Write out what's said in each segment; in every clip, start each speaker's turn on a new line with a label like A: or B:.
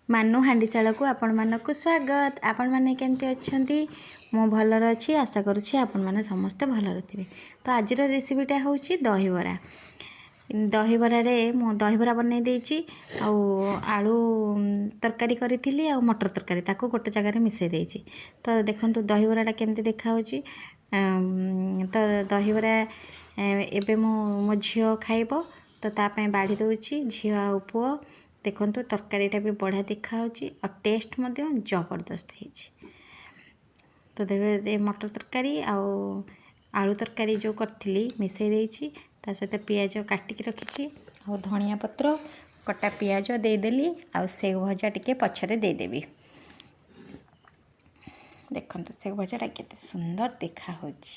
A: ମାନୁ ହାଣ୍ଡିଶାଳକୁ ଆପଣମାନଙ୍କୁ ସ୍ୱାଗତ। ଆପଣମାନେ କେମିତି ଅଛନ୍ତି? ମୁଁ ଭଲରେ ଅଛି। ଆଶା କରୁଛି ଆପଣମାନେ ସମସ୍ତେ ଭଲରେ ଥିବେ। ତ ଆଜିର ରେସିପିଟା ହେଉଛି ଦହିବରା। ଦହିବରାରେ ମୁଁ ଦହିବରା ବନେଇ ଦେଇଛି ଆଉ ଆଳୁ ତରକାରୀ କରିଥିଲି ଆଉ ମଟର ତରକାରୀ, ତାକୁ ଗୋଟେ ଜାଗାରେ ମିଶାଇ ଦେଇଛି। ତ ଦେଖନ୍ତୁ, ଦହିବରାଟା କେମିତି ଦେଖାହେଉଛି। ତ ଦହିବରା ଏବେ ମୁଁ ମୋ ଝିଅ ଖାଇବ, ତ ତା ପାଇଁ ବାଢ଼ି ଦେଉଛି, ଝିଅ ଆଉ ପୁଅ। ଦେଖନ୍ତୁ, ତରକାରୀଟା ବି ବଢ଼ିଆ ଦେଖାହେଉଛି ଆଉ ଟେଷ୍ଟ ମଧ୍ୟ ଜବରଦସ୍ତ ହେଇଛି। ତ ଦେବେ ମଟର ତରକାରୀ ଆଉ ଆଳୁ ତରକାରୀ ଯେଉଁ କରିଥିଲି, ମିଶାଇ ଦେଇଛି। ତା ସହିତ ପିଆଜ କାଟିକି ରଖିଛି ଆଉ ଧନିଆ ପତ୍ର, କଟା ପିଆଜ ଦେଇଦେଲି ଆଉ ସେଉ ଭଜା ଟିକେ ପଛରେ ଦେଇଦେବି। ଦେଖନ୍ତୁ, ସେଉ ଭଜାଟା କେତେ ସୁନ୍ଦର ଦେଖାହେଉଛି।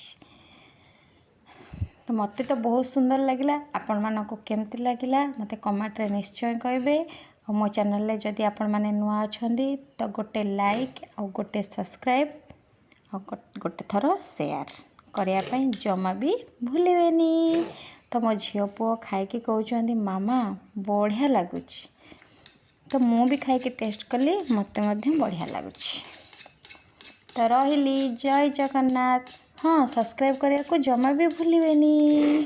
A: ତ ମୋତେ ତ ବହୁତ ସୁନ୍ଦର ଲାଗିଲା। ଆପଣମାନଙ୍କୁ କେମିତି ଲାଗିଲା, ମୋତେ କମେଣ୍ଟରେ ନିଶ୍ଚୟ କହିବେ। ଆଉ ମୋ ଚ୍ୟାନେଲରେ ଯଦି ଆପଣମାନେ ନୂଆ ଅଛନ୍ତି, ତ ଗୋଟେ ଲାଇକ୍ ଆଉ ଗୋଟେ ସବସ୍କ୍ରାଇବ୍ ଆଉ ଗୋଟେ ଥର ସେୟାର କରିବା ପାଇଁ ଜମା ବି ଭୁଲିବେନି। ତ ମୋ ଝିଅ ପୁଅ ଖାଇକି କହୁଛନ୍ତି, "ମାମା, ବଢ଼ିଆ ଲାଗୁଛି।" ତ ମୁଁ ବି ଖାଇକି ଟେଷ୍ଟ କଲି, ମୋତେ ମଧ୍ୟ ବଢ଼ିଆ ଲାଗୁଛି। ତ ରହିଲି, ଜୟ ଜଗନ୍ନାଥ। ହଁ, ସବସ୍କ୍ରାଇବ୍ କରିବାକୁ ଜମା ବି ଭୁଲିବେନି।